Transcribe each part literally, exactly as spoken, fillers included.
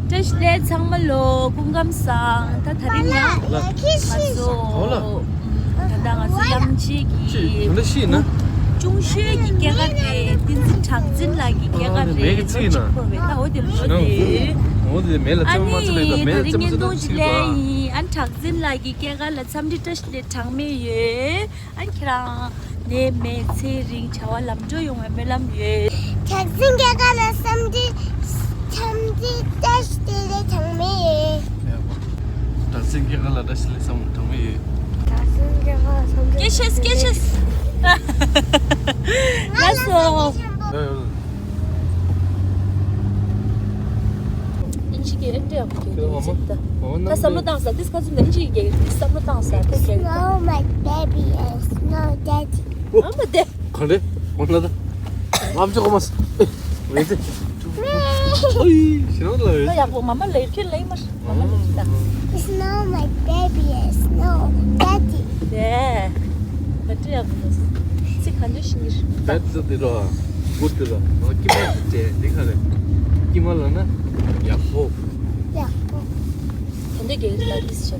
བཀྲ་ཤིས་བདེ་ལེགས་ཚང་མ་ལོ། སྐུ་ཁམས་བཟང་། ད་དེ་རིང་ཡང་ང་ཚོ་ད་ལྟ་ང་ཚོ་གླང་ཆེན་གྱི་ཅུང་ཤོས་ཀྱི་སྐྱེས་སྐར་རེད། བསྟན་འཛིན་གྲགས་འཛིན་ལགས་ཀྱི་སྐྱེས་སྐར་རེད། ལོ་གཅིག་འཁོར་བའི་ད་འོ་དེ་ལོ་དེ། ཨ་ནི་ད་རིང་བརྙན་ཐུང་ཅིག་ལེན་ཡིན། ཨ་ནི་གྲགས་འཛིན་ལགས་ཀྱི་སྐྱེས་སྐར་ལ་འཚམས་འདྲི་བཀྲ་ཤིས་བདེ་ལེགས་གྲངས་མེད་ཡོད། ཨ་ནི་ཁྱེད་རང་ནད་མེད་ཚེ་རིང་བྱ་བ་ལམ་འགྲོ་ཡོང་བའི་སྨོན་ལམ་ཡོད། གྲགས་འཛིན་སྐྱེས་སྐར་ལ་འཚམས་འདྲི་འཚམས་འདྲི་བཀྲ་ཤིས་བདེ་ལེགས་གྲངས་མེད་ཡོད། གྲགས་འཛིན་སྐྱེས་སྐར་ལ་བཀྲ་ཤིས་བདེ་ལེགས་གྲངས་མེད་ཡོད། གྲགས་འཛིན་སྐྱེས་སྐར་ལ་འཚམས་འདྲི། སྐྱེ་ཤེས་སྐྱེ་ཤེས། ལགས་སོ། ཨིན་ཇི་གི་ཨེ་འདྲ་ཡག་པོ་རྒྱག་གི་ཡོད་ཅིག་ད། ད་བསམ་བློ་བཏང་ས་འདི་ཁ་ཚུན་ད་ཨིན་ཇི་གི་རྒྱག་གི་འདི་བསམ་བློ་བཏང་ས་ད་རྒྱག་གི། Oh, my baby is no daddy. ཨ་མ་དེ། ག་འདྲ་འོ་ན་ད། ཨམ་ཅོག་གོ་མ་སི། ཨེ། ཝེ་ཛེ། ཨོའི། ཞེ་རང་ལ་ཝེ་ད་ཛེ། ཡག་པོ་མ་མ་ལེར་ཁྱོད་ལེ་མ། It's not my baby, it's no daddy. དེ། ད་ཅི་ཡག་པོ་ཚིག་ག་འདྲ་ཤིང་གི་རེད། ད་ཅི་དེ་ར། གུར་དེ་ར། ང་ཀི་མ་དེ་དེ་ག་རེད། ཀི་མ་ལ་ན་ཡག་པོ། ཡག་པོ། ད་འདི་གེ་ལ་དིས་ཆེ།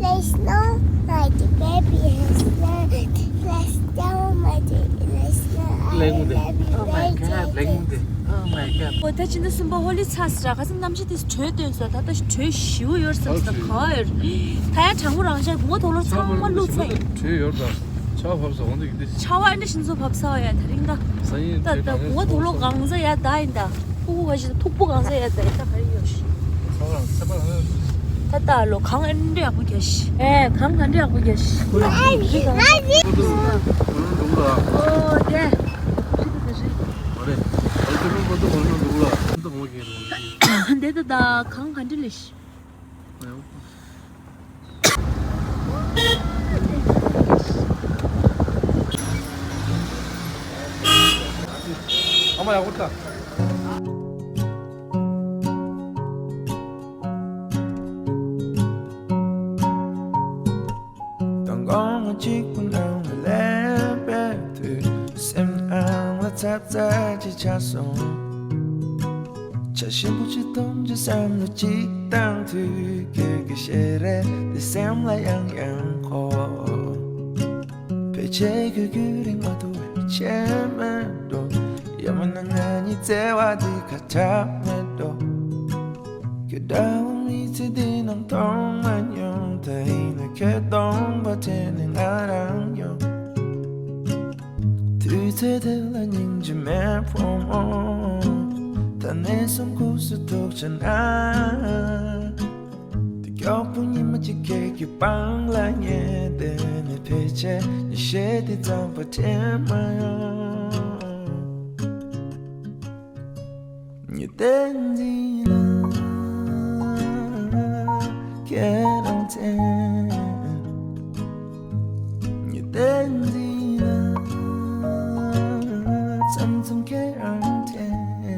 There's no my baby, there's no, there's no my baby, there's no my baby, there's no. Oh my God. Oh my God. ཨོ་ད་ཕྱི་ཟླ་གསུམ་པ་ཧོ་ལི་ཚ་སི་ར་ཁ་སང་གནམ་གཤིས་དེ་དྲོད་བཏོན་སོང་། ད་ལྟ་དྲོད་ཞེ་པོ་ཡོད་ས་ད་ག་ཡོད། ད་ཡ་གྲང་མོ་རང་ཤག་བུ་མོ་དོག་ལོར་ཚང་མ་བླུགས་ཚར་ཡིན། དྲོད་ཡོད་ད། ཆར་བབས་ས་འོང་འདུག་གི་འདི། ཆར་པ་ཨ་འདྲ་ཞིག་ཚོ་བབས་ས་བ་ཡ་དེ་རིང་ད། ས་ཡིན་ད་ད་བུ་མོ་དོག་ལོར་གང་ས་ཡ་ད་ཡིན་ད། ཕྲུ་གུ་ག་ཞིག་ད་ཐུག་པོ་གང་ས་ཡ་ད་ཡིན་ད་ག་ཡོད་ཤི། ཚ་བ་རང་ཚ་བ་རང་། ད་ད་ལོ་གངས་ཨ་འདྲ་ཡག་པོ་རྒྱག་ཤི། ཨེ་གངས་ག་འདྲ་ཡག་པོ་རྒྱག་ཤི། ཨོ་དེ། ཨོ་དེ། དེ་ད་ད་གངས་ག་འདྲ་ལས་ཤི། ཨ་མ་ཡག་པོ་ལྟ། མདང་དགོང་ང་གཅིག་པུ་ནང་ལ་སླེབས་པའི་དུས། སེམས་ནང་ལ་ཚ་ཚ་ཅིག་ཆགས་སོང་། ཆ་ཞིམ་པོ་ཅིག་འཐུང་ཅིག་བསམ་བློ་ཅིག་བཏང་དུས། ཁྱོད་ཀྱི་ཞལ་རས་དེ་སེམས་ལ་ཡང་ཡང་འཁོར། ཕལ་ཆེར་ཁྱོད་ཁྱོད་རིང་མ་ཐུག་པའི་ཆེ་མེད་འགྲོ། ཡང་མིན་ན་ང་གཉིས་བརྩེ་བ་འདི་ཁ་གྲག་མེད་འགྲོ། ཁྱོད་འདྲ་བོ་མི་ཚེ་འདི་ནང་མཐོང་མ་མྱོང་། ད་ཡིན་ན་ཁྱོད་སྟོང་པ་དྲན་ནས་ང་རང་ཡོང་། དུས་ཚོད་དེ་ལ་སྙིང་རྗེ་མེད་ཕོ་མོ། ད་ནས་བཟུང་ཁུག་སུ་ཐུག་ཆ་ན། དེ་མགྱོགས་པོ་ཉི་མ་གཅིག་ཁྱེད་ཀྱི་པང་ལ་ཉལ་བསྡད་ནས། ཕལ་ཆེར་ཉི་ཤེལ་དེ་ཙམ་པ་དྲན་མ་ཡོང་། ཉི་ཟླ་འདི་ལ་ཁྱེད་རང་མཚན། ཉི་ཟླ་འདི་ལ་མཚམས་མཚམས་ཁྱེད་རང་མཚན།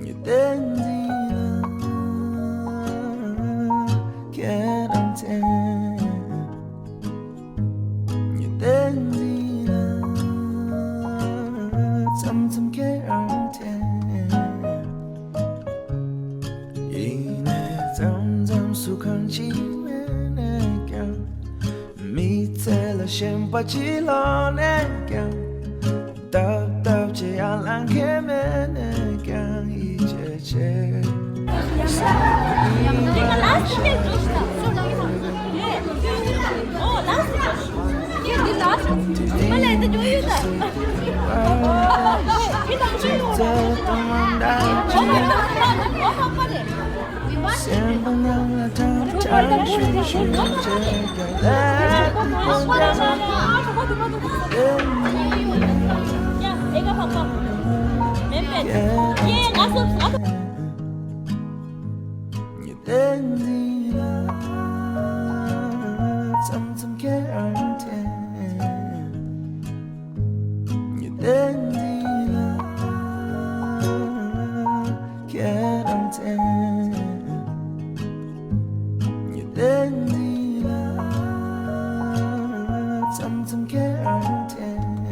ཉི་ཟླ་འདི་ལ་ཁྱེད་རང་མཚན། ཉི་ཟླ་འདི་ལ་མཚམས་མཚམས་ཁྱེད་རང་དྲན། ཡིན་ནའི་མཚམས་མཚམས་སུ་གང་ཅི་མེད་ནས་ཀྱང་། མི་ཚེ་ལ་ཞེན་པ་ཅི་ལོག་ནས་ཀྱང་། སྟབས་སྟབས་ཅི་ཡང་ལང་ཁེ་མེད་ནས་ཀྱང་ཡིད་ཆེས་བྱེད། ཉི་ཟླ་འདི་ལ་ཁྱེད་རང་མཚན། ཉི་ཟླ་འདི་ལ་མཚམས་མཚམས་ཁྱེད་རང་མཚན།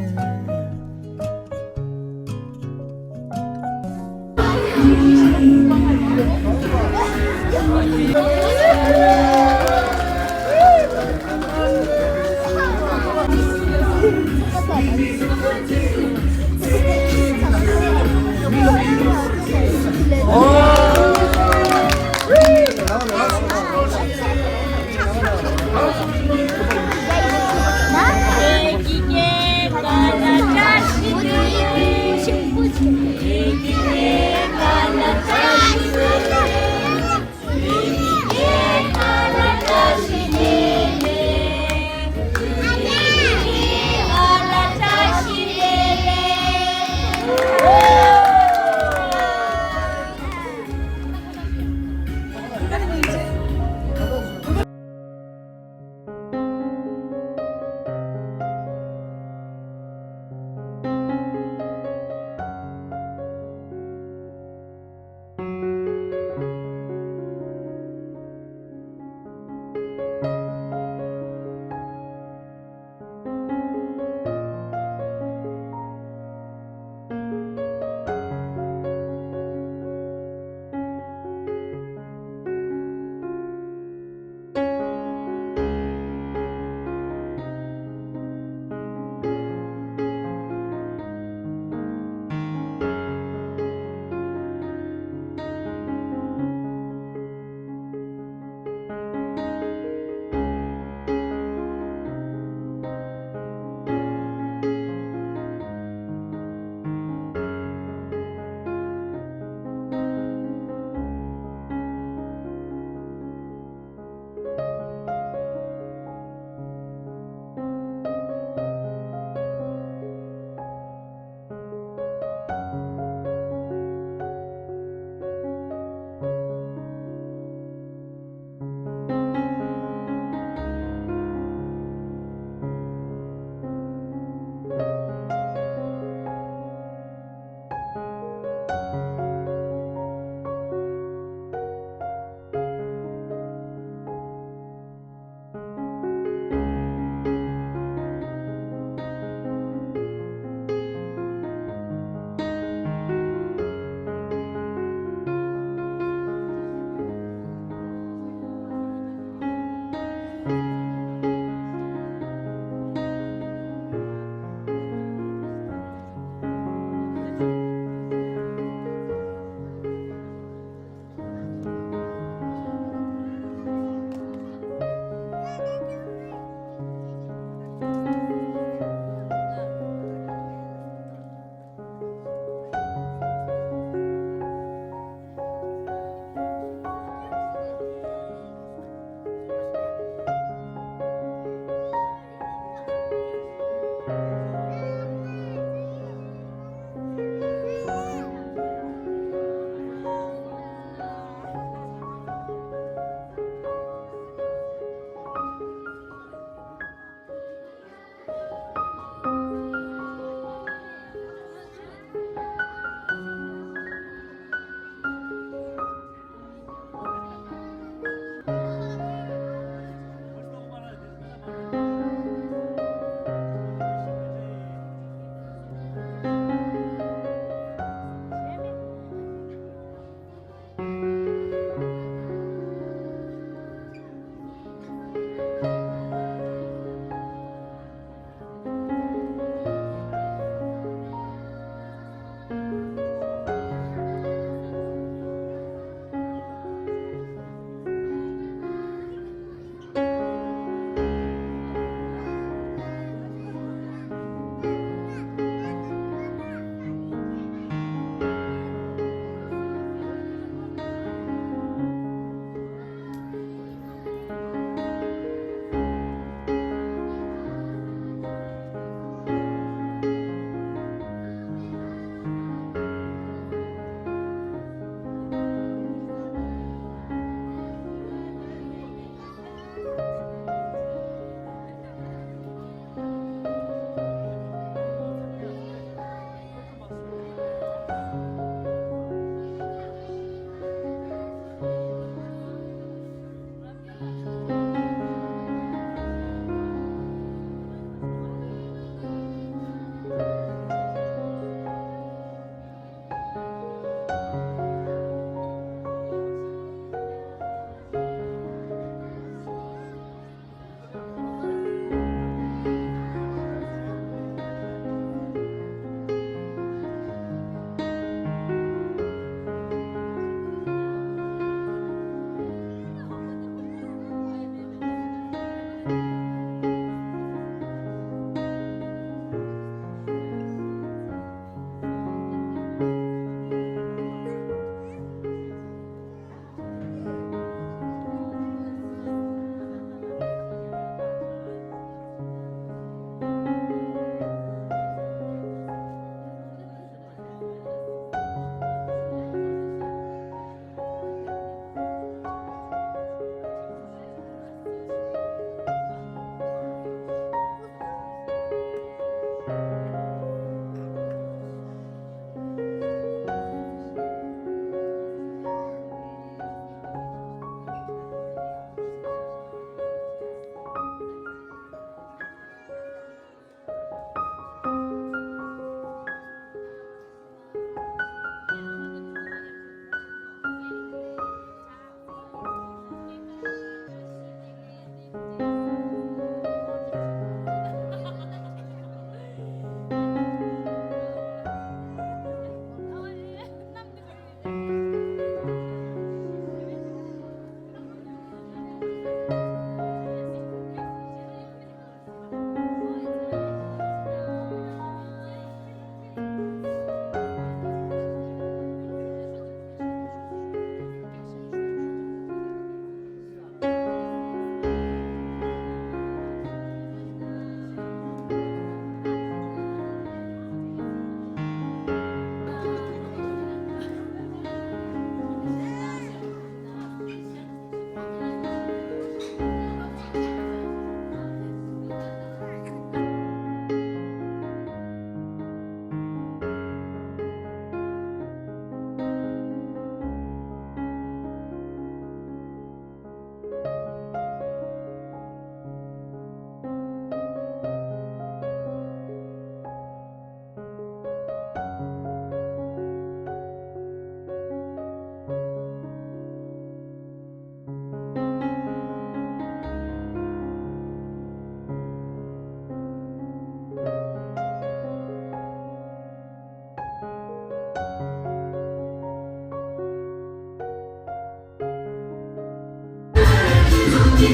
ད་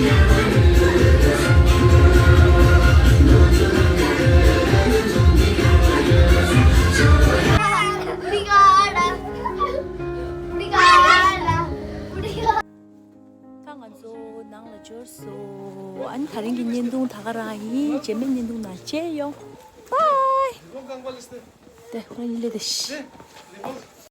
ང་ཚོ་ནང་ལ་འབྱོར་སོང་། ཨ་ནི་དེ་རིང་གི་བརྙན་ཐུང་ད་ག་རང་ཡིན། རྗེས་མའི་བརྙན་ཐུང་ནང་མཇལ་ཡོང་། Bye. དེ་ཁོང་གཉིས་སླེབས་ཏེ།